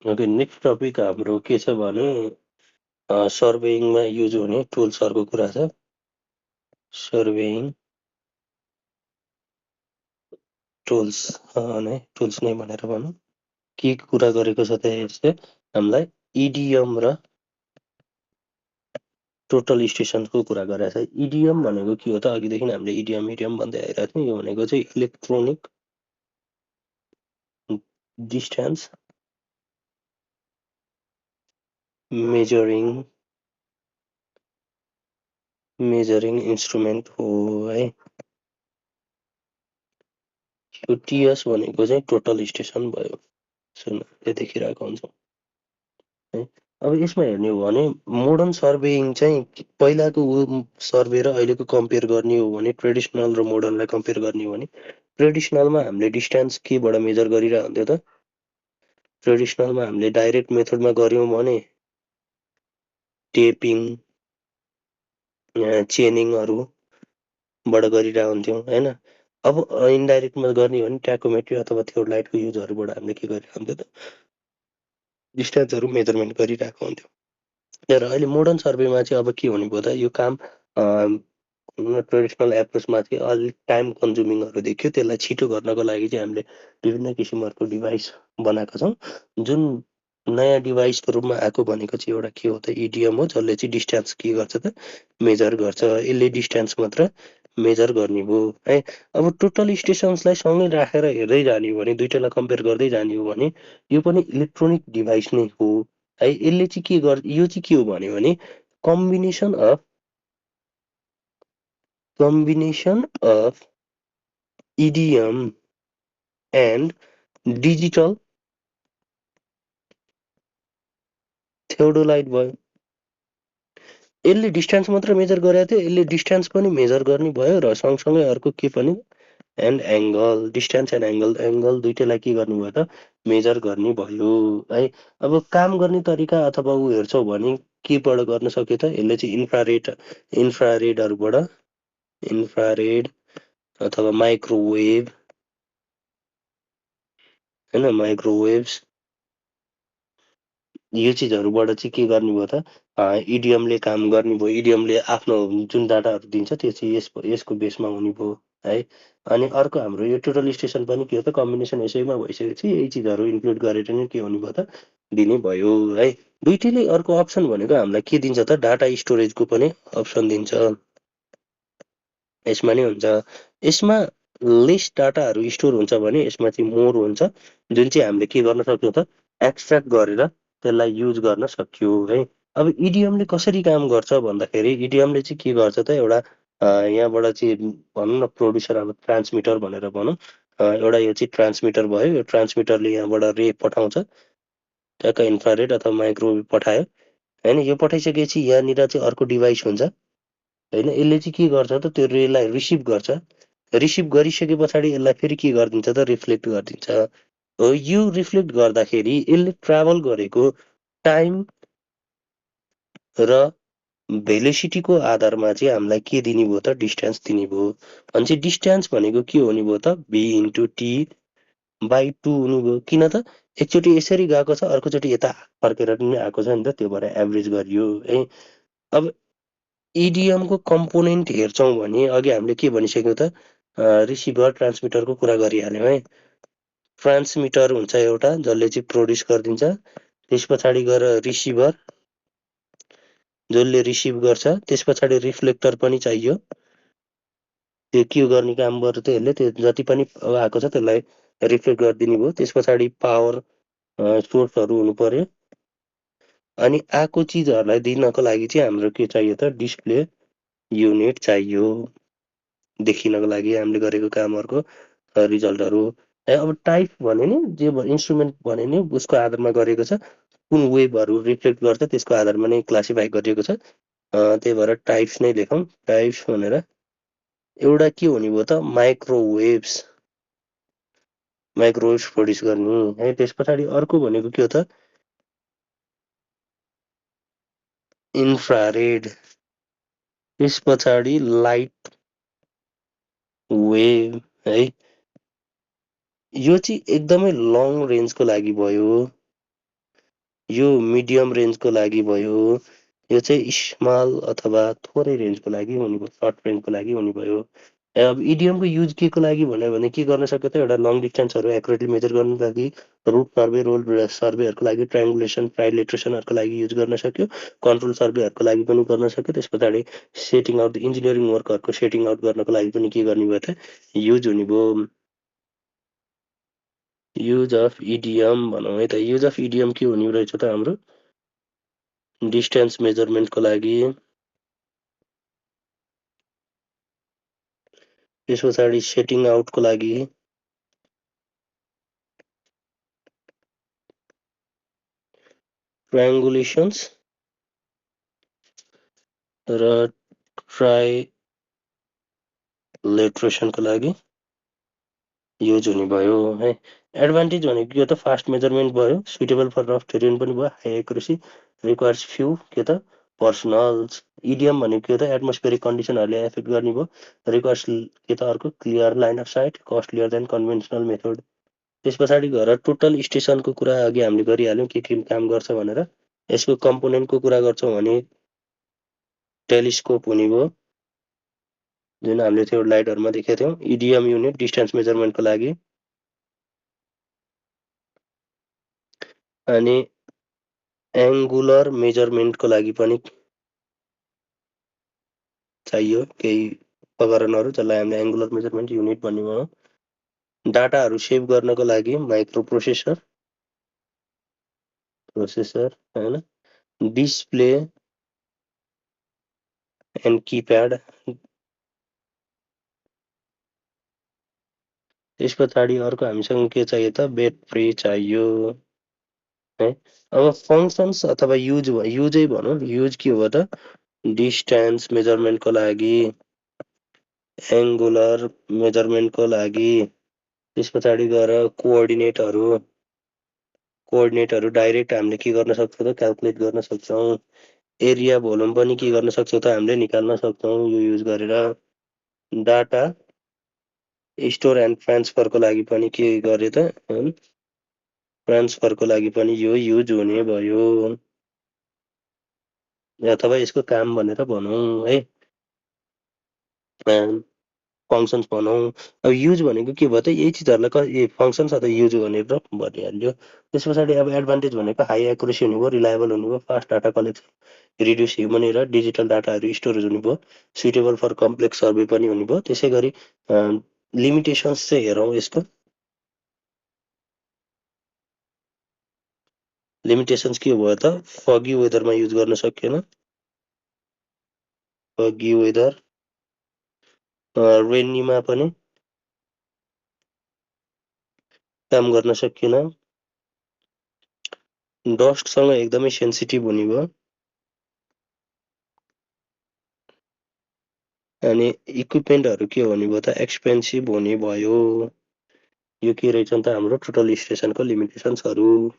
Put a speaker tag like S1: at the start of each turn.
S1: Okay, next topic हाम्रो के छ भने सर्भेइङमा युज हुने टुल्सहरूको कुरा छ। सर्भेइङ टुल्स टुल्स नै भनेर भनौँ। के कुरा गरेको छ त यसले हामीलाई इडिएम र टोटल स्टेसनको कुरा गरेको छ। इडिएम भनेको के हो त? अघिदेखि हामीले इडिएम भन्दै आइरहेको थियौँ। यो भनेको चाहिँ इलेक्ट्रोनिक डिस्टेन्स मेजरिङ इन्स्ट्रुमेन्ट हो है। यो टिएस भनेको चाहिँ टोटल स्टेसन भयो। सुन देखिरहेको हुन्छ है। अब यसमा हेर्ने हो भने मोडर्न सर्भेइङ चाहिँ पहिलाको सर्वे र अहिलेको कम्पेयर गर्ने हो भने, ट्रेडिसनल र मोडर्नलाई कम्पेयर गर्ने हो भने, ट्रेडिसनलमा हामीले डिस्टेन्स केबाट मेजर गरिरहेको हुन्थ्यो त? ट्रेडिसनलमा हामीले डाइरेक्ट मेथडमा गऱ्यौँ भने टेपिङ चेनिङहरूबाट गरिरहेको हुन्थ्यौँ होइन। अब इन्डाइरेक्टमा गर्ने हो भने ट्याकोमेट्री अथवा थियोडलाइटको युजहरूबाट हामीले के गरिरहेको हुन्थ्यो त? डिस्टेन्सहरू मेजरमेन्ट गरिरहेको हुन्थ्यो। तर अहिले मोडर्न सर्वेमा चाहिँ अब के हुने भयो त? यो काम ट्रेडिसनल एप्रोचमा चाहिँ अलिक टाइम कन्ज्युमिङहरू देखियो। त्यसलाई छिटो गर्नको लागि चाहिँ हामीले विभिन्न किसिमहरूको डिभाइस बनाएका छौँ। जुन नयाँ डिभाइसको रूपमा आएको भनेको चाहिँ एउटा के हो त? इडिएम हो, जसले चाहिँ डिस्टेन्स के गर्छ त? मेजर गर्छ। यसले डिस्टेन्स मात्र मेजर गर्ने भयो है। अब टोटल स्टेसन्सलाई सँगै राखेर हेर्दै जाने हो भने, दुइटालाई कम्पेयर गर्दै जाने हो भने, यो पनि इलेक्ट्रोनिक डिभाइस नै हो है। यसले चाहिँ के गर्छ? यो चाहिँ के हो भने combination of EDM and digital theodolite भयो। यसले डिस्टेन्स मात्र मेजर गरेको थियो, यसले डिस्टेन्स पनि मेजर गर्ने भयो र सँगसँगै अर्को के पनि and angle, distance and angle दुइटैलाई के गर्नु भयो त? मेजर गर्ने भयो है। अब काम गर्ने तरिका अथवा ऊ हेर्छौ भने केबाट गर्न सक्यो त? यसले चाहिँ इन्फ्रारेड अथवा माइक्रोवेभ होइन, माइक्रोवेभ्स यो चिजहरूबाट चाहिँ के गर्ने भयो त? इडिएमले काम गर्ने भयो। इडिएमले आफ्नो जुन डाटाहरू दिन्छ त्यो चाहिँ यसको बेसमा हुने भयो है। अनि अर्को हाम्रो यो टोटल स्टेसन पनि के हो त? कम्बिनेसन यसैमा भइसकेपछि यही चिजहरू इन्क्लुड गरेर नै के हुने भयो त? दिने भयो है। दुइटैले अर्को अप्सन भनेको हामीलाई के दिन्छ त? डाटा स्टोरेजको पनि अप्सन दिन्छ। यसमा नै हुन्छ। यसमा लेस डाटाहरू स्टोर हुन्छ भने यसमा चाहिँ मोर हुन्छ, जुन चाहिँ हामीले के गर्न सक्छौँ त? एक्सट्र्याक्ट गरेर त्यसलाई युज गर्न सक्यो है। अब इडिएमले कसरी काम गर्छ भन्दाखेरि इडिएमले चाहिँ के गर्छ त? एउटा यहाँबाट चाहिँ भनौँ न प्रोड्युसर, अब ट्रान्समिटर भनेर भनौँ। एउटा यो चाहिँ ट्रान्समिटर भयो। यो ट्रान्समिटरले यहाँबाट रे पठाउँछ, ट्याक्क इन्फ्रारेड अथवा माइक्रोवेभ पठायो होइन। यो पठाइसकेपछि यहाँनिर चाहिँ अर्को डिभाइस हुन्छ होइन। यसले चाहिँ के गर्छ त? त्यो रेलाई रिसिभ गर्छ। रिसिभ गरिसके पछाडि यसलाई फेरि के गरिदिन्छ त? रिफ्लेक्ट गरिदिन्छ हो। यो रिफ्लेक्ट गर्दाखेरि यसले ट्राभल गरेको टाइम र भेलोसिटीको आधारमा चाहिँ हामीलाई के दिने भयो त? डिस्टेन्स दिने भयो। भनेपछि डिस्टेन्स भनेको के हुने भयो त? v इन्टु टी बाई 2 हुने भयो। किन त? एकचोटि यसरी गएको छ, अर्कोचोटि यता फर्केर पनि आएको छ नि त, त्यो भएर एभरेज गरियो है। अब इडिएमको कम्पोनेन्ट हेर्छौँ भने अघि हामीले के भनिसक्यौँ त? रिसिभर ट्रान्समिटरको कुरा गरिहाल्यौँ है। ट्रान्समिटर हुन्छ एउटा जसले चाहिँ प्रोड्युस गरिदिन्छ, त्यस पछाडि गएर रिसिभर जसले रिसिभ गर्छ, त्यस पछाडि रिफ्लेक्टर पनि चाहियो। त्यो के गर्ने काम गर्छ त? यसले त्यो जति पनि आएको छ त्यसलाई रिफ्लेक्ट गरिदिने भयो। त्यस पछाडि पावर सोर्सहरू हुनु पर्यो। अनि आएको चिजहरूलाई दिनको लागि चाहिँ हाम्रो के चाहियो त? डिस्प्ले युनिट चाहियो, देखिनको लागि हामीले गरेको कामहरूको रिजल्टहरू है। अब टाइप भने नि जे इन्स्ट्रुमेन्ट भने नि उसको आधारमा गरेको छ, कुन वेभहरू रिफ्लेक्ट गर्छ त्यसको आधारमा नै क्लासिफाई गरिएको छ। त्यही भएर टाइप्स नै लेखौँ, टाइप्स भनेर। एउटा के हुने भयो त? माइक्रोवेभ्स प्रड्युस गर्ने है। त्यस पछाडि अर्को भनेको के हो त? इन्फ्रारेड, त्यस पछाडि लाइट वेभ है। यो चाहिँ एकदमै लङ रेन्जको लागि भयो यो मिडियम रेन्जको लागि भयो, यो चाहिँ स्मल अथवा थोरै रेन्जको लागि हुने भयो, सर्ट रेन्जको लागि हुने भयो। अब इडियमको युज के को लागि भन्यो भने के गर्न सक्यो त, एउटा लङ डिस्टेन्सहरू एक्युरेटली मेजर गर्नको लागि, रुट सर्वे, रोल सर्वेहरूको लागि, ट्रायङ्गुलेसन ट्राइलेट्रेसनहरूको लागि युज गर्न सक्यो, कन्ट्रोल सर्वेहरूको लागि पनि गर्न सक्यो। त्यस पछाडि सेटिङ आउट इन्जिनियरिङ वर्कहरूको सेटिङ आउट गर्नको लागि पनि के गर्ने भयो त, युज हुने भयो। युज अफ इडियम भनौँ है त, युज अफ इडियम के हुने रहेछ त हाम्रो, डिस्टेन्स मेजरमेन्टको लागि, त्यस पछाडि सेटिङ आउटको लागि, ट्रायङ्गुलेसन्स र ट्राइलेट्रेसनको लागि युज हुने भयो है। एडभान्टेज भनेको के हो त, फास्ट मेजरमेन्ट भयो, सुइटेबल फर रफ टेरेन पनि भयो, हाई एक्युरेसी, रिक्वायर्स फ्यु के त पर्सनल्स। इडियम भनेको के हो त, एटमोस्फेरिक कन्डिसनहरूले एफेक्ट गर्ने भयो, रिक्वायर्स के त अर्को clear line of sight, costlier than conventional method. त्यस पछाडि गएर टोटल स्टेसनको कुरा अघि हामीले गरिहाल्यौँ के काम गर्छ भनेर। यसको कम्पोनेन्टको कुरा गर्छौँ भने टेलिस्कोप हुने भयो, जुन हामीले त्यो लाइटहरूमा देखेका थियौँ। इडिएम युनिट डिस्टेन्स मेजरमेन्टको लागि, अनि एङ्गुलर मेजरमेन्टको लागि पनि चाहियो केही उपकरणहरू, जसलाई हामीले एङ्गुलर मेजरमेन्ट युनिट भन्ने भयो। डाटाहरू सेभ गर्नको लागि माइक्रो प्रोसेसर होइन, डिस्प्ले एन्ड किप्याड। त्यस पछाडि अर्को हामीसँग के चाहियो त, ब्याट्री चाहियो है। अब फङ्सन्स अथवा युजै भनौँ, युज के हो त, डिस्टेन्स मेजरमेन्टको लागि, एङ्गुलर मेजरमेन्टको लागि, त्यस पछाडि गएर कोअर्डिनेटहरू डाइरेक्ट हामीले के गर्न सक्छौँ त, क्यालकुलेट गर्न सक्छौँ। एरिया भोल्युम पनि के गर्न सक्छौँ त, हामीले निकाल्न सक्छौँ यो युज गरेर। डाटा स्टोर एन्ड ट्रान्सफरको लागि पनि के गरे त, ट्रान्सफरको लागि पनि यो युज हुने भयो, अथवा यसको काम भनेर भनौँ है, फङ्सन्स भनौँ। अब युज भनेको के भयो त, यही चिजहरूलाई फङ्सन्स अथवा युज भनेर भनिहाल्यो। त्यस पछाडि अब एडभान्टेज भनेको हाई एक्युरेसी हुने भयो, रिलायबल हुने भयो, fast data collection, reduce human error, digital डाटाहरू स्टोरेज हुने भयो, सुइटेबल फर कम्प्लेक्स सर्वे पनि हुने भयो। त्यसै गरी लिमिटेसन्स चाहिँ हेरौँ यसको। लिमिटेसन्स के भयो त, फगी वेदरमा युज गर्न सकिएन, फगी वेदर, रेनीमा पनि काम गर्न सकिएन, डस्टसँग एकदमै सेन्सिटिभ हुने भयो, अनि इक्विपमेन्टहरू के हुने भयो त, एक्सपेन्सिभ हुने भयो। यो के रहेछन् त हाम्रो टोटल स्टेसनको लिमिटेसन्सहरू।